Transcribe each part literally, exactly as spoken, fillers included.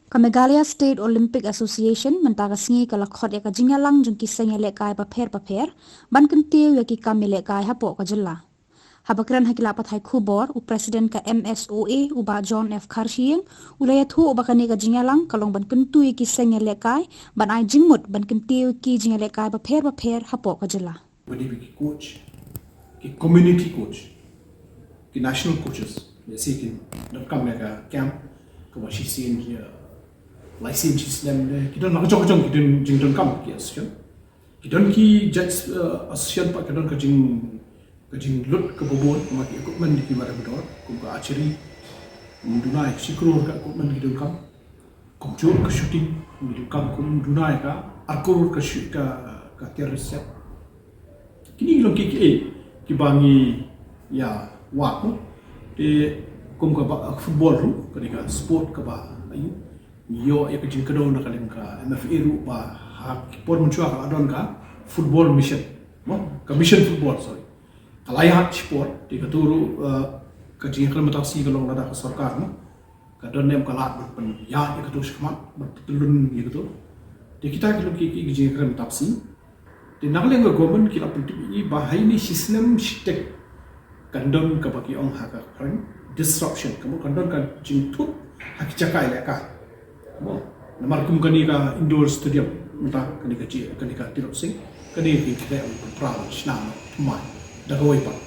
Ka Meghalaya State Olympic Association mynta ka sngi ka la khot ïa ka jingïalang jong ki seng ïalehkai bapher bapher ban kyntiew ïa ki kam ïalehkai hapoh ka jylla. Haba kren ha ki lad pathai khubor, u President ka M S O A, u Bah John F Kharshiing, u la ïathuh ba kane ka jingïalang ka long ban kyntu ïa ki seng ïalehkai ban ai jingmut ban kyntiew ïa ki jingïalehkai bapher bapher hapoh ka jylla. Ba dei ba ki coach, ki community coach, ki national coaches, lehse kin donkam ïa ka camp kaba shisien, ïa, lai sien shi snem, ki don la ka jong ka jong ki don jingdonkam ki association. Ki don ki judge, eh, association pat ki don ka jing, ka jinglut kaba bun, namar ki equipment ki mareh ba dor, kum ka archery, ym duna ïa ka shi klur ka equipment ki donkam. Kumjuh ka shooting, ym duna, kum duna ïa ka ar klur ka shu-, ka, ka tiar set. Kine ki long kiei kiei kiba ngi ïa wad mo. Te kum kaba football ruh, ka dei ka sport kaba, aïu, ngi ïoh ïa ka jingkdew na ka liang ka M F A ruh ba ha ki por mynshuwa ka la don ka football mission mo, ka mission football, sorry. Ka la ïaid shipor, te kato ruh, eh, ka jingïakren mynta ka sngi ka long lada ka sorkar mo ka don ne em ka lad ban pynïaid ïa kato shakhmat, ban pyntyllun ïa kato. Te kita ki long ki, ki jingïakren mynta ka sngi. Te na ka liang ka government ki la pyntip ïa ngi ba ha ine shi snem shiteng kan don kaba ki ong ha ka phareng disruption, ka mut kan don ka jingthut ha ki jaka ïalehkai. Mo, namar kum kane ka indoor stadium, mynta kane ka ji, kane ka Tirot Sing, kane ka jingkyrkieh ban pynpra ban shna thymmai da kawei pat.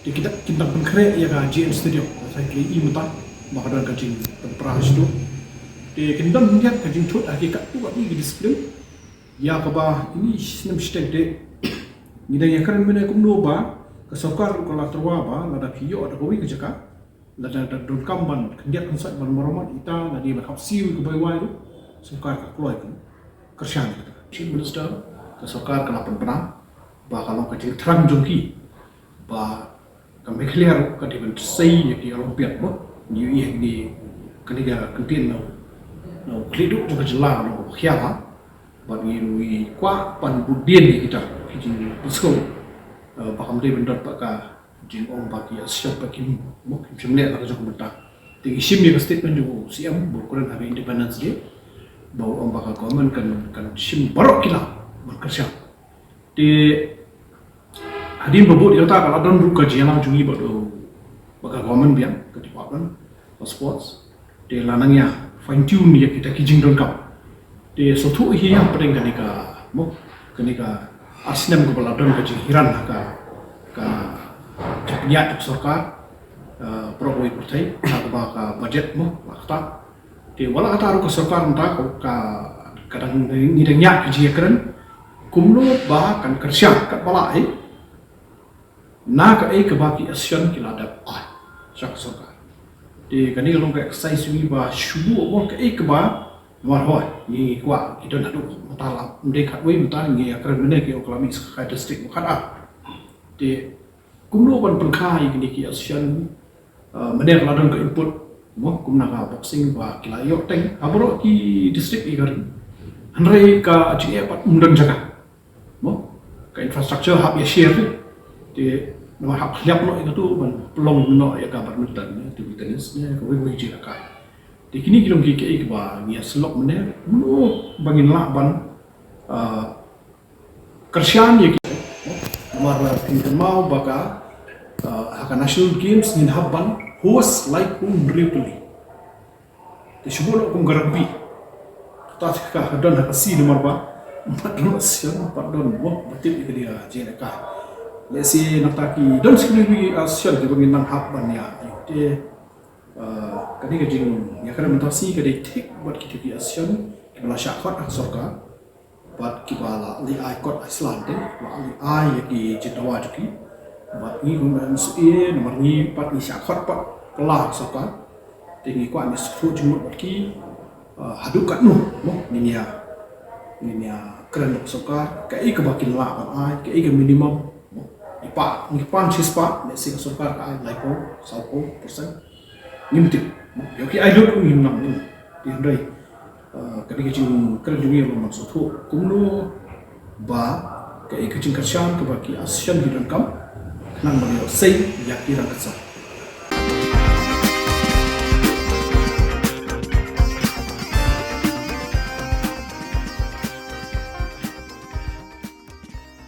Te kita kin dang pynkhreh ïa ka J N Stadium, ka sa ïohi mynta ba ka don ka jingpynpra shatu. Te kin don khyndiat ka jingthut ha ki katto katne ki discipline. Ïa kaba ine shi snem shiteng te ngi dang ïakren mynne kumno ba ka sorkar ruh ka la tyrwa ba lada phi ïoh da kawei ka jaka, lada da donkam ban khyndiat khynsoit ban marammot ita, lada ban hap siew ka bai wai ruh, sorkar ka kloi kan kyrshan ïa kata. Chief Minister, ka sorkar ka la pynbna ba ka long ka jingthrang jong ki ba ka Meghalaya ruh ka dei ban sei ïa ki Olympiad mo. Ngi ïohi hangne kane ka kyntien na u, na u khlieh duh jong ka jylla, na u Khiara. Bad ngi ruh ngi kwah ban bud dien ïa kita ki jingpynskhem, eh, ba kam dei ban don pat ka jingong ba ki association pat kim mo, kim shym leh la ka jong ka bynta. Te ngi shim ïa ka statement jong u C M ba u kren ha ka Independence Day, ba u ong ba ka government kan, kan shim baroh ki lad ban kyrshan. Te hadien ba bud ïa kata ka la don ruh ka jingïalang jong ngi bad u, bad ka government biang, ka Department of Sports. Te la nang ïa fine tune ïa kita ki jingdonkam. Te sngewthuh hi ïa pdeng kane ka mo, kane ka ar snem kaba la don ka jinghiran ha ka, ka jingpynïaid jong ka sorkar, eh, baroh kawei ka pyrthei, ha kaba ka budget mo la ktah. Te wat la kata ruh ka sorkar mynta ka, ka, ka dang, ngi dang ïaid ka jingïakren kumno ba kan kyrshan katba lah hi na kaei kaba ki association ki la dep ai sha ka sorkar. Te kane ka long ka exercise jong ngi ba shu buh mo kaei kaba, namar hooid ngi kwah ki don haduh mynta la ym dei khatwei, mynta ngi ïakren mynne ki ong ka la mih sa ka district mo khatar. Te kumno ban pynkha ïa kine ki association, uh, mynne ka la don ka input mo, kum na ka boxing ba ki la ïoh teng ha baroh ki district ïa ka ri. Hynrei ka jingeh pat ym don jaka mo, ka infrastructure hap ïa share te, te namar hap khliap noh ïa kato ban pynlong noh ïa ka badminton ne, table tennis ne, kawei kawei jingïalehkai. Te kine ki long ki, kiei kiba ngi ïa sylok mynne, kumno ba ngin lah ban, uh, kyrshan ïa ki. Namar, uh, phin kynmaw ba ka, uh, ha ka National Games ngin hap ban host lai kum hynriew tylli. Te shu buh noh kum ka rugby. Kata ka, ka don ha ka C namar ba pat don association, pat don mo ba tip ïa ka dei ka jingïalehkai. Lehse nangta ki don shi kyndon ki association kiba ngin nang hap ban ïa, ïa te, uh, ka dei ka jingïakren mynta shi ka dei thik bad kita ki association kiba la shah khot ha ka sorkar. Bad kiba la leit ai kot ai sla te, la leit ai ïa ki jingdawa jong ki. Bad ngi kum M S O A, namar ngi pat ngi shah khot pat kylla ha ka sorkar. Te ngi kwah ngi sngewthuh jingmut bad ki, ah, haduh katno mo ngin ïa, ngin ïa kren bad ka sorkar, kaei kaba kin lah ban ai, kaei ka minimum mo. Ngi pan, ngi pan shispah, lehse ka sorkar ka ai laiphew, sawphew percent. Ngim tip mo. Ïoh ki ai lut ngim nang mo. Te hynrei, ah, ka dei ka jingkren jong ngi ïa long ban sngewthuh kumno ba kaei ka jingkyrshan kaba ki association ki donkam, khnang ban ïoh sei ïa ki rangkynsan.